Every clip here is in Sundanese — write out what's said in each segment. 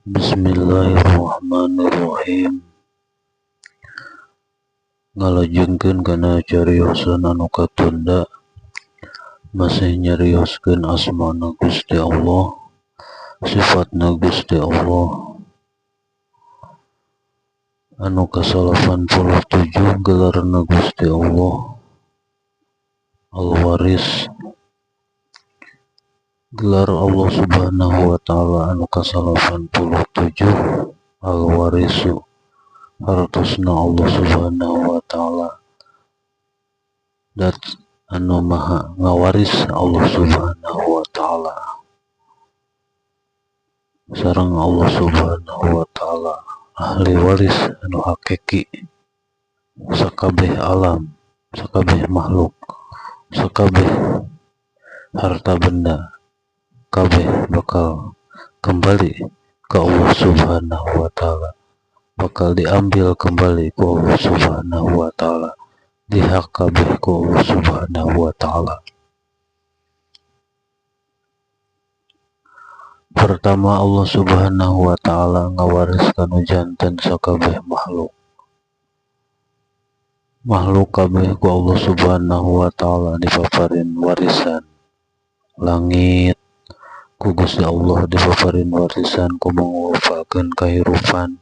Bismillahirrahmanirrahim. Ngalajengkeun kana cariosan anu katunda, masih nyarioskeun asmana Gusti Allah, sifatna Gusti Allah anu ka-87 gelarna Gusti Allah Al-Waris. Gelar Allah Subhanahu wa Ta'ala anu ka-87 Al-Warisu, hartosna Allah Subhanahu wa Ta'ala, dat anu maha ngawaris Allah Subhanahu wa Ta'ala. Sareng Allah Subhanahu wa Ta'ala ahli waris anu hakiki sakabeh alam, sakabeh makhluk, sakabeh harta benda, kabeh bakal kembali ke Allah Subhanahu wa Ta'ala, bakal diambil kembali ku Allah Subhanahu wa Ta'ala, dihak kabeh ku Allah Subhanahu wa Ta'ala. Pertama, Allah Subhanahu wa Ta'ala ngawaris kanu janten sakabeh makhluk. Makhluk kabeh ku Allah Subhanahu wa Ta'ala dipaparin warisan. Langit ku Gusti Allah dipaparin warisan ku mangupakeun kahirupan.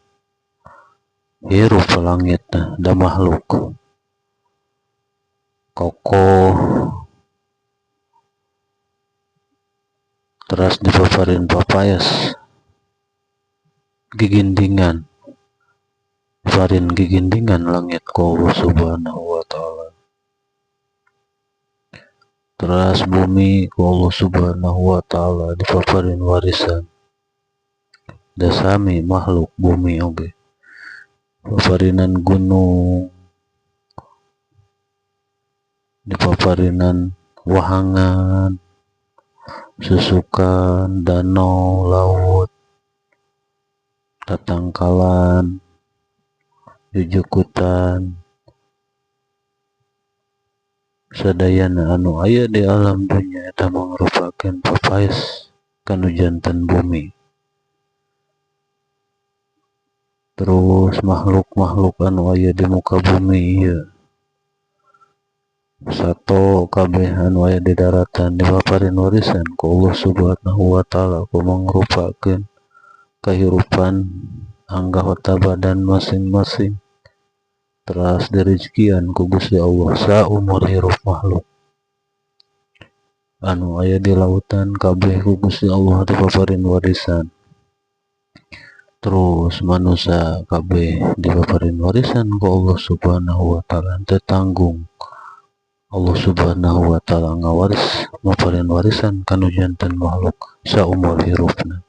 Hirup langit da makhluk kokoh, teras dipaparin papayas gigindingan, paparin gigindingan langit ku Allah Subhanahu wa Ta'ala. Teras bumi ku Allah Subhanahu wa Ta'ala dipaparin warisan, dasami makhluk bumi oge paparinan gunung, dipaparinan wahangan, susukan, danau, laut, tatangkalan, jujukutan, sadayana anu aya di alam dunya eta mangrupakeun papaes kanu janten bumi. Terus makhluk-makhluk anu aya di muka bumi ieu sato kabeh anu aya di daratan dipaparin warisan ku Allah Subhanahu wa Ta'ala ku mangrupakeun kahirupan anggota badan masing-masing. Teras direzekian ku Gusti Allah saumur hirup makhluk anu aya di lautan kabeh ku Gusti Allah dipaparin warisan. Terus manusia kabeh dipaparin warisan ku Allah Subhanahu wa Ta'ala, teu tanggung Allah Subhanahu wa Ta'ala ngawaris maparin warisan kanu janten makhluk saumur hirupna.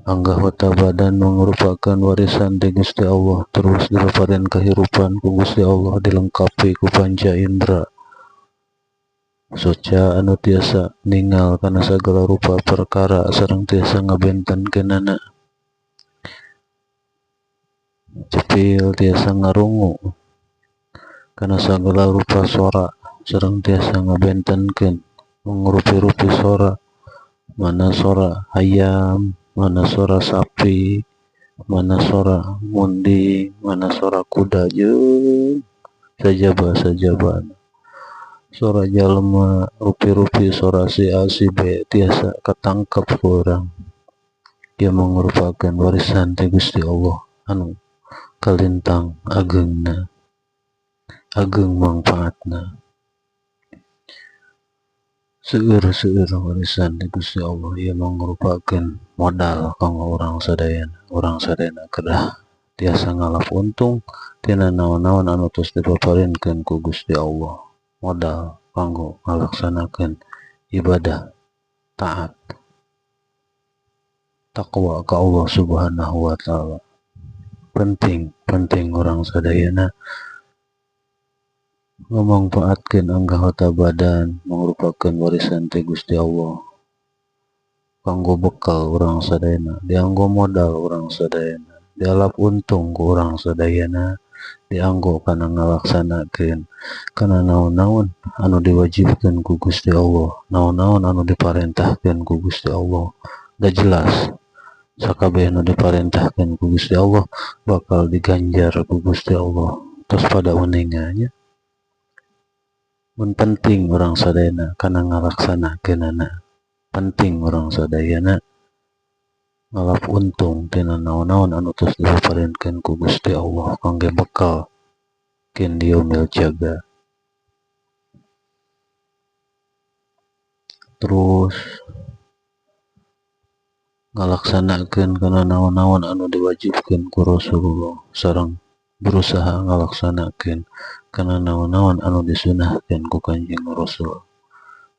Anggota badan merupakan warisan ti Gusti Allah, terus dipaparin kehidupan ku Gusti Allah dilengkapi ku panca indera soca anu tiasa ningal kana sagala rupa perkara sareng tiasa ngabentenkeunana, cepil tiasa ngarungu kana sagala rupa sora sareng tiasa ngabentenkeun mangrupi-rupi sora, mana sora hayam, mana sora sapi, mana sora munding, mana sora kuda, jeung sajaba-sajabana sora jalma, rupi-rupi sora si A si B tiasa katangkep ku urang. Ieu mangrupakeun warisan ti Gusti Allah anu kalintang ageungna, ageung mangfaatna. Seueur-seueur warisan ti Gusti Allah ieu mangrupakeun modal kanggo urang sadayana. Urang sadayana kedah tiasa ngalap untung tina naon-naon anu tos dipaparinkeun ku Gusti Allah. Modal kanggo ngalaksanakeun ibadah, taat, takwa ka Allah Subhanahu wa Ta'ala. Penting, penting urang sadayana ngamangpaatkeun anggota badan mangrupakeun warisan ti Gusti Allah kanggo bekal urang sadayana, dianggo modal urang sadayana, dialap untung ku urang sadayana. Dianggo kana ngalaksanakeun kana naon-naon anu diwajibkeun ku Gusti Allah, naon-naon anu diparentahkeun ku Gusti Allah. Da jelas sakabeh anu diparentahkeun ku Gusti Allah bakal diganjar ku Gusti Allah. Tos pada uninga nya. Mun penting urang sadayana kana ngalaksanakeunana, penting urang sadayana ngalap untung tina naon-naon anu tos dipaparinkeun ku Gusti Allah kangge bekal kin yaumil jaza. Terus ngalaksanakeun kana naon-naon anu diwajibkeun ku Rasulullah sareng berusaha ngalaksanakeun kana naon-naon anu disunahkeun ku Kanjeng Rasul.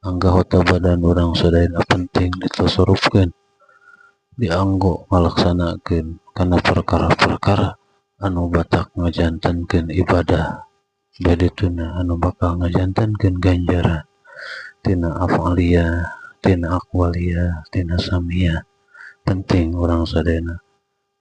Anggota badan urang sadayana penting ditasarufkeun, dianggo ngalaksanakeun kana perkara-perkara anu batak ngajantenkeun ibadah, badituna anu bakal ngajantenkeun ganjaran tina af'aliyah, tina aqwaliyah, tina samiyah. Penting urang sadayana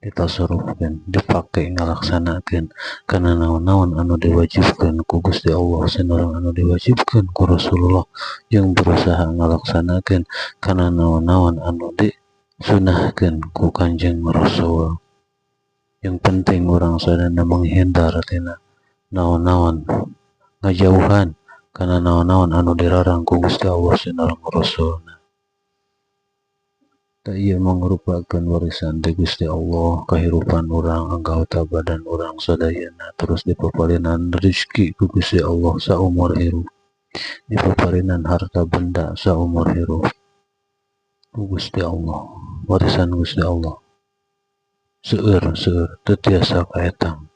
ditasarufkeun, dipake ngalaksanakeun kana naon-naon anu diwajibkeun ku Gusti Allah sareng anu diwajibkeun ku Rasulullah, jeung berusaha ngalaksanakeun kana naon-naon anu disunahkeun ku Kanjeng Rasul. Yang penting urang sadayana menghindar tina naon-naon, ngajauhan kana naon-naon anu dilarang ku Gusti Allah sareng Rasulna. Tah ieu mangrupakeun warisan ti Gusti Allah kahirupan urang, anggota badan urang sadayana terus dipaparinan rezeki ku Gusti Allah saumur hirup, dipaparinan harta benda saumur hirup ku Gusti Allah. Warisan Gusti Allah seueur-seueur teu tiasa kaetang,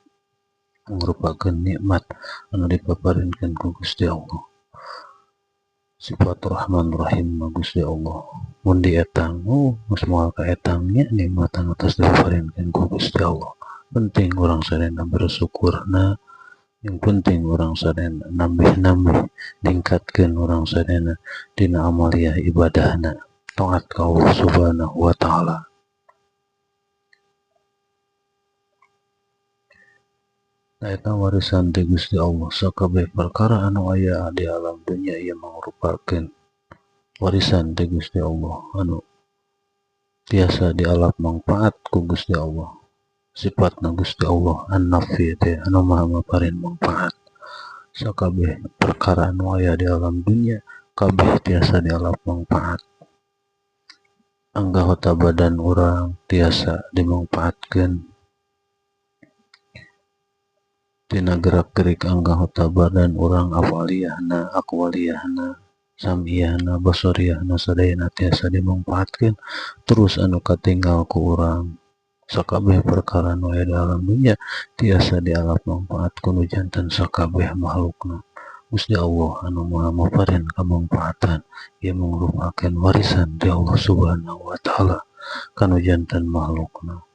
mangrupakeun nikmat anu dipaparinkeun ku Gusti Allah. Sifat Rahman Rahim mah Gusti Allah mun dietang, oh geus moal kaetang nya nikmat anu tos dipaparinkeun ku Gusti Allah. Penting urang sadayana bersyukurna, yang penting urang sadayana nambih-nambih ningkatkeun urang sadayana dina amaliyah ibadahna taat ka Allah Subhanahu wa taala. Eta warisan ti Gusti Allah. Sakabeh perkara anu aya di alam dunya ieu mangrupakeun warisan ti Gusti Allah anu tiasa dialap mangfaat ku Gusti Allah. Sifatna Gusti Allah An-Nafi teh anu maha maparin mangfaat. Sakabeh perkara anu aya di alam dunya kabeh tiasa dialap mangfaat. Anggota badan urang tiasa dimangfaatkeun tina gerak-gerik anggota badan urang, afaliyahna, aqwaliyahna, samiyahna, basariyahna sadayana tiasa dimangfaatkeun. Terus anu katinggal ku urang sakabeh perkara anu aya di alam dunya tiasa dialap mangfaat ku nu janten sakabeh makhlukna. Gusti Allah anu maha maparin kamangfaatan ieu mangrupakeun warisan ti Allah Subhanahu wa taala kanu janten makhlukna.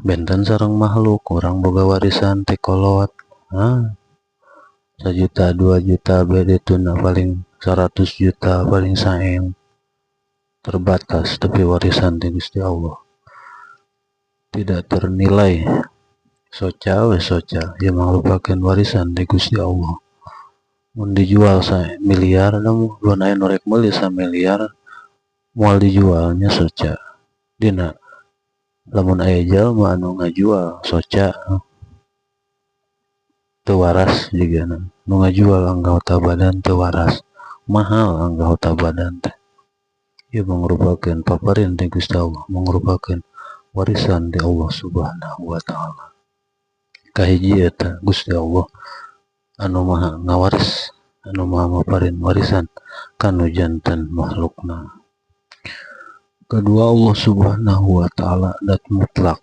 Benten sareng makhluk, urang boga warisan ti kolot, 1 juta 2 juta bedetuna paling 100 juta paling saeng, terbatas. Tapi warisan ti Gusti Allah tidak ternilai. Soca we soca ieu mangrupakeun warisan ti Gusti Allah. Mun dijual miliar, mun aya nu rek meuli samiliar moal dijualnya soca. Dina lamun aya jalma anu ngajual soca teu waras, jigana nu ngajual anggota badan teu waras, mahal anggota badan teh. Ieu mangrupakeun paparin ti Gusti Allah, mangrupakeun warisan ti Allah Subhanahu wa taala. Kahiji eta Gusti Allah anu maha ngawaris, anu maha maparin warisan kanu janten makhlukna. Kedua, Allah Subhanahu wa taala dat mutlak,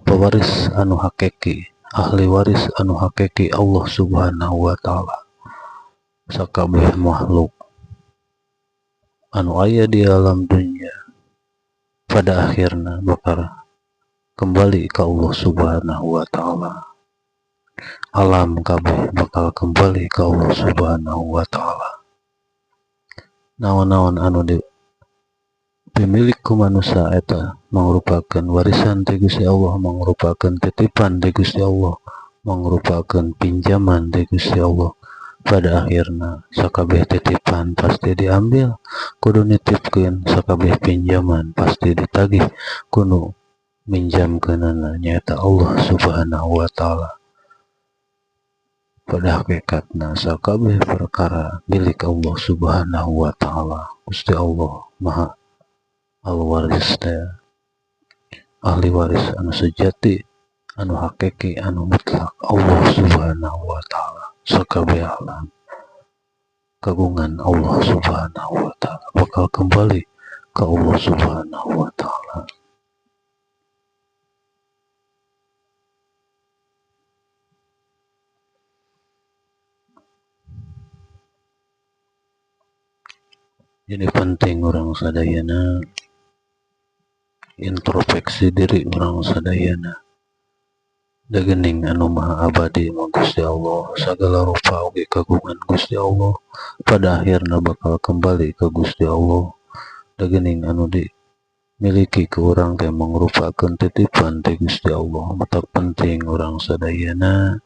pewaris anu hakiki, ahli waris anu hakiki Allah Subhanahu wa taala. Sakabeh makhluk anu aya di alam dunia pada akhirna bakal kembali ke Allah Subhanahu wa taala. Alam kabeh bakal kembali ke Allah Subhanahu wa taala. Naon-naon anu Pimilik ku manusia eta mangrupakeun warisan ti Gusti Allah, mangrupakeun titipan ti Gusti Allah, mangrupakeun pinjaman ti Gusti Allah. Pada akhirna sakabeh titipan pasti diambil ku nu nitipkeun, sakabeh pinjaman pasti ditagih ku nu minjamkeunana, nyaeta Allah Subhanahu wa Ta'ala. Pada hakikatna sakabeh perkara milik Allah Subhanahu wa Ta'ala. Gusti Allah Maha Al-Waris teh, ahli waris anu sejati, anu hakiki, anu mutlak, Allah Subhanahu wa Ta'ala. Sakabeh alam kagungan Allah Subhanahu wa Ta'ala, bakal kembali ke Allah Subhanahu wa Ta'ala. Jadi penting urang sadayana introspeksi diri urang sadayana. Da geuning anu maha abadi mah Gusti Allah. Sagala rupa oge kagungan Gusti Allah, pada akhirna bakal kembali ke Gusti Allah. Da geuning anu dimiliki ku urang teh mangrupakeun titipan ti Gusti Allah. Matak penting urang sadayana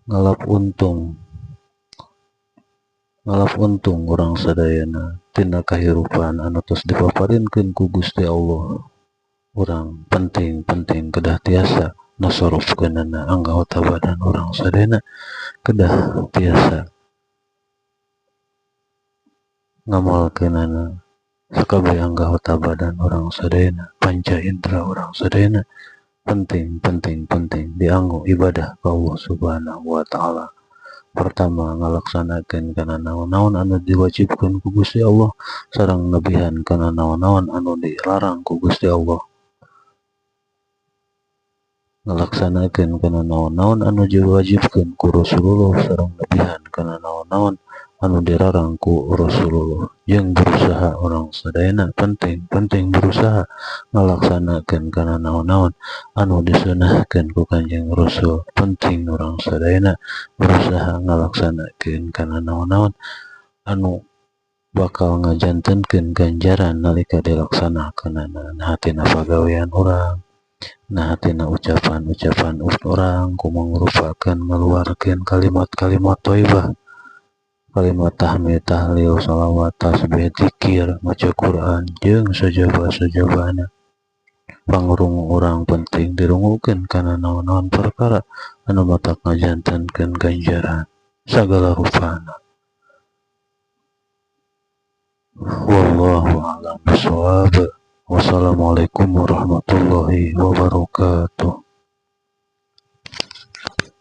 ngalap untung, ngalap untung urang sadayana tina kahirupan anu tos dipaparinkeun ku Gusti Allah. Urang penting penting kedah tiasa nasarufkeunana anggota badan urang sadayana, kedah tiasa ngamalkeunana sakabeh anggota badan urang sadayana, panca indera urang sadayana. Penting penting penting dianggo ibadah ka Allah Subhanahu wa Ta'ala. Pertama, ngalaksanakeun kana naon-naon anu diwajibkeun ku Gusti Allah sareng nebihan kana naon-naon anu dilarang ku Gusti Allah. Ngalaksanakeun kana naon-naon anu diwajibkeun ku Rasulullah sareng nebihan kana naon-naon anu dilarang ku Rasulullah. Jeung berusaha urang sadayana, penting penting berusaha ngalaksanakeun kana naon-naon anu disunahkeun ku Kanjeng Rasul. Penting urang sadayana berusaha ngalaksanakeun kana naon-naon anu bakal ngajantenkeun ganjaran nalika dilaksanakeunana. Nah, tina pagawean urang, nah, tina ucapan-ucapan urang, ku mangrupakeun ngaluarkeun kalimat-kalimat thayyibah, kalimat tahmid, tahlil, shalawat, tasbih, dzikir, maca Quran jeung sajaba-sajabana. Pangrungu urang penting dirungukeun kana naon-naon perkara anu matak ngajantenkeun ganjaran sagala rupana. Wallahu a'lam bishawab. Wassalamualaikum warahmatullahi wabarakatuh.